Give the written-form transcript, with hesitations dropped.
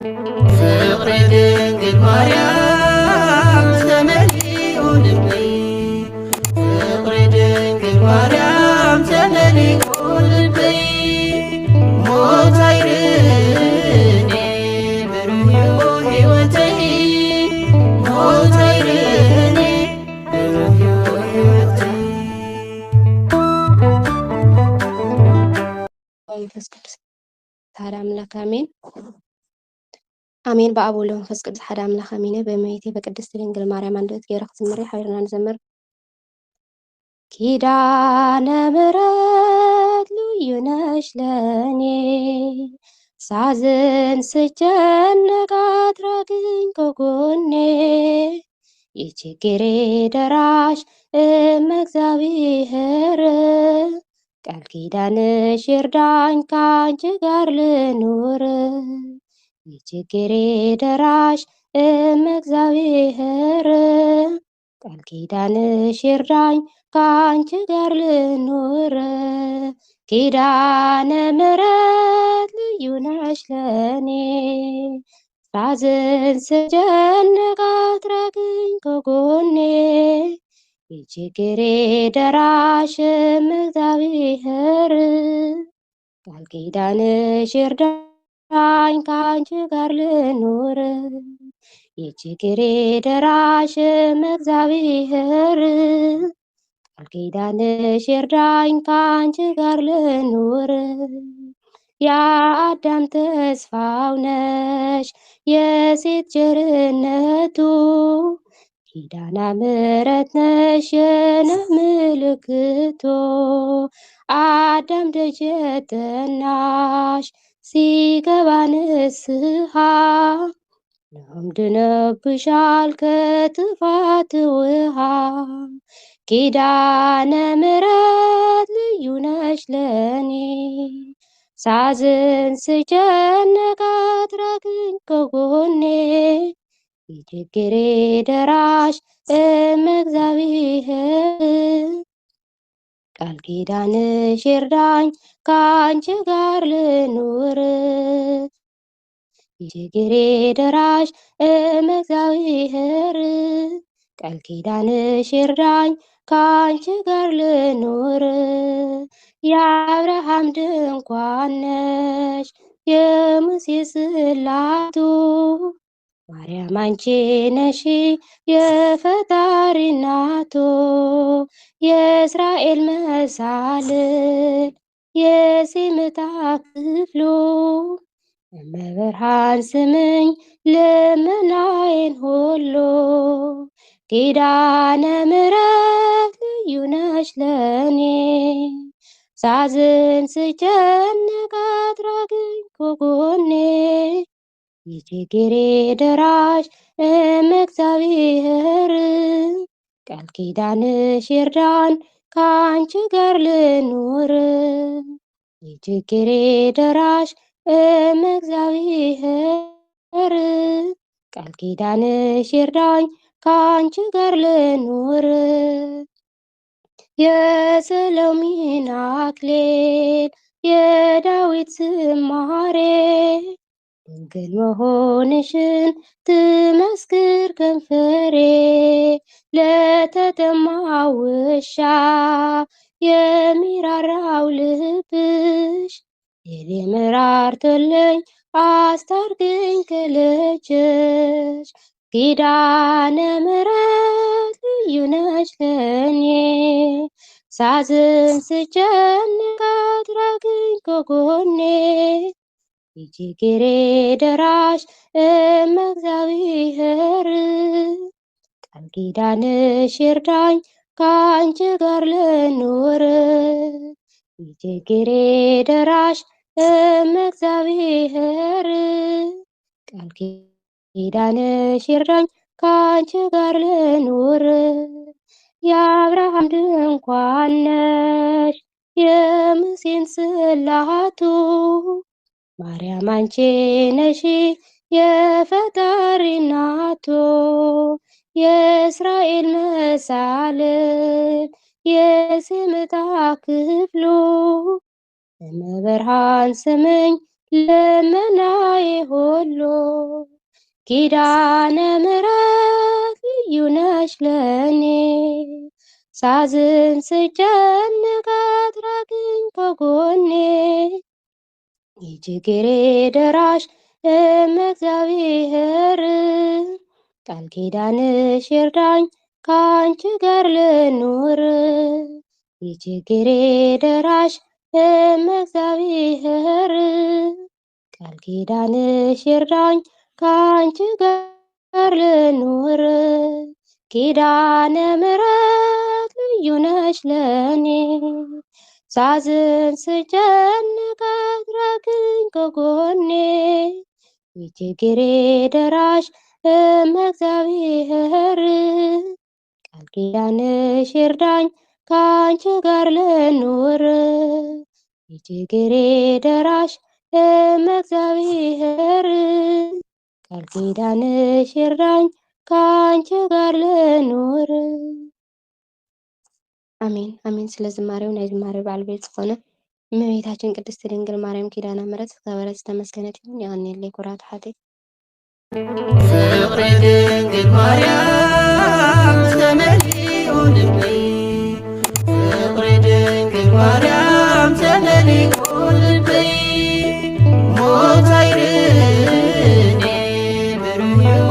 ፍቅሪ ድንግል ማርያም ተመሊኡ ልበይ፣ ፍቅሪ ድንግል ማርያም ተመሊኡ ልበይ፣ ሞት ኣይርእኒ ብርህዩ ሕይወተይ፣ ሞት ኣይርእኒ ብርህዩ ሕይወተይ። መንፈስ ቅዱስ ሓደ አምላክ አሜን አሜን። በአብ ወወልድ ወመንፈስ ቅዱስ ሓደ አምላክ አሜን። በእመቤቴ በቅድስት ድንግል ማርያም አንደበት ገይረ ክዝምር ሓቢርና ንዘምር። ኪዳነ ምሕረት ልዩ ነሽ ለኔ፣ ሳዝን ስጨነቅ አትራቅኝ ከጎኔ፣ የችግሬ ደራሽ እመ እግዚአብሔር፣ ቃል ኪዳንሽ ይርዳኝ ካንቺ ጋር ልኑር። የችግሬ ደራሽ እመ እግዚአብሔር፣ ቃል ኪዳንሽ ይርዳኝ ካንቺ ጋር ልኑር። ኪዳነ ምሕረት ልዩ ነሽ ለኔ፣ ሳዝን ስጨነቅ አትራቅኝ ከጎኔ፣ የችግሬ ደራሽ እመ እግዚአብሔር፣ ቃል ኪዳንሽ ይርዳኝ ካንቺ ጋር ልኑር። የችግሬ ደራሽ እመ እግዚአብሔር፣ ቃል ኪዳንሽ ይርዳኝ ካንቺ ጋር ልኑር። የአዳም ተስፋው ነሽ የሴት ቸርነቱ፣ ኪዳነ ምሕረት ነሽ የነህ ምልክቱ፣ አዳም ደጅ ጠናሽ ሲገባ ንስሐ፣ ኖህም ድኖብሻል ከጥፋት ውሃ። ኪዳነ ምሕረት ልዩ ነሽ ለኔ፣ ሳዝን ስጨነቅ አትራቅኝ ከጎኔ፣ የችግሬ ደራሽ እመ እግዚአብሔር፣ ቃል ኪዳንሽ ይርዳኝ ካንቺ ጋር ልኑር። የችግሬ ደራሽ እመ እግዚአብሔር፣ ቃል ኪዳንሽ ይርዳኝ ካንቺ ጋር ልኑር። የአብርሃም ድንኳን ነሽ የሙሴ ጽላቱ፣ ማርያም አንቺ ነሽ የፈጣሪ እናቱ፣ የእስራኤል መሳልል የሴምታ ክፍሉ፣ እመብርሃን ስምኝ ልመናዬን ሁሉ። ኪዳነ ምሕረት ልዩ ነሽ ለኔ፣ ሳዝን ስጨነቅ አትራቅኝ ከጎኔ፣ የችግሬ ደራሽ እመ እግዚአብሔር፣ ቃል ኪዳንሽ ይርዳን ካንቺ ጋር ልኑር። የችግሬ ደራሽ እመ እግዚአብሔር፣ ቃል ኪዳንሽ ይርዳኝ ካንቺ ጋር ልኑር። የሰሎሜን አክሊል የዳዊት ዝማሬ፣ ድንግል መሆንሽን ትመስክር ከንፈሬ፣ ለተጠማ ውሻ የሚራራው ልብሽ፣ የኔ ራርቶልኝ አስታርቅኝ ከልጅሽ። ኪዳነ ምሕረት ልዩ ነሽ ለኔ፣ ሳዝን ስጨነቅ አትራቅኝ ከጎኔ፣ የችግሬ ደራሽ እመ እግዚአብሔር፣ ቃል ኪዳንሽ ይርዳኝ ካንቺ ጋር ልኑር። የችግሬ ደራሽ እመ እግዚአብሔር፣ ቃል ኪዳንሽ ይርዳኝ ካንቺ ጋር ልኑር። የአብርሃም ድንኳን ነሽ የሙሴን ጽላቱ፣ ማርያም አንቺ ነሽ የፈጣሪ እናቱ፣ የእስራኤል መሳልል የሴምታ ክፍሉ፣ እመብርሃን ስምኝ ልመናዬ ሁሉ ኪዳነ ምሕረት ልዩ ነሽ ለኔ። ሳዝን ስጨነቅ አትራቅኝ ከጎኔ የችግሬ ደራሽ እመ እግዚአብሔር ቃል ኪዳንሽ ይርዳኝ ከአንቺ ጋር ልኑር። የችግሬ ደራሽ እመ እግዚአብሔር ቃል ኪዳንሽ ይርዳኝ ከአንቺ ጋር ልኑር። ኪዳነ ምሕረት ልዩ ነሽ ለኔ ሳዝን ስጨነቅ አትራቅኝ ከጎኔ የችግሬ ደራሽ እመ እግዚአብሔር ቃል ኪዳንሽ ይርዳኝ ከአንቺ ጋር ልኑር። የችግሬ ደራሽ እመ እግዚአብሔር ቃል ኪዳንሽ ይርዳኝ ከአንቺ ጋር ልኑር። አሜን አሜን። ስለ ዝማሬው ናይ ዝማሬው ባለቤት ዝኾነ እመቤታችን ቅድስት ድንግል ማርያም ኪዳነ ምሕረት ዝኸበረት ዝተመስገነት ይሁን። የቐንየለይ ኩራት ሓተይ። ፍቅሪ ድንግል ማርያም ተመሊኡ ልበይ፣ ፍቅሪ ድንግል ማርያም ተመሊኡ ልበይ፣ ሞት ኣይርእኔ ብርህዩ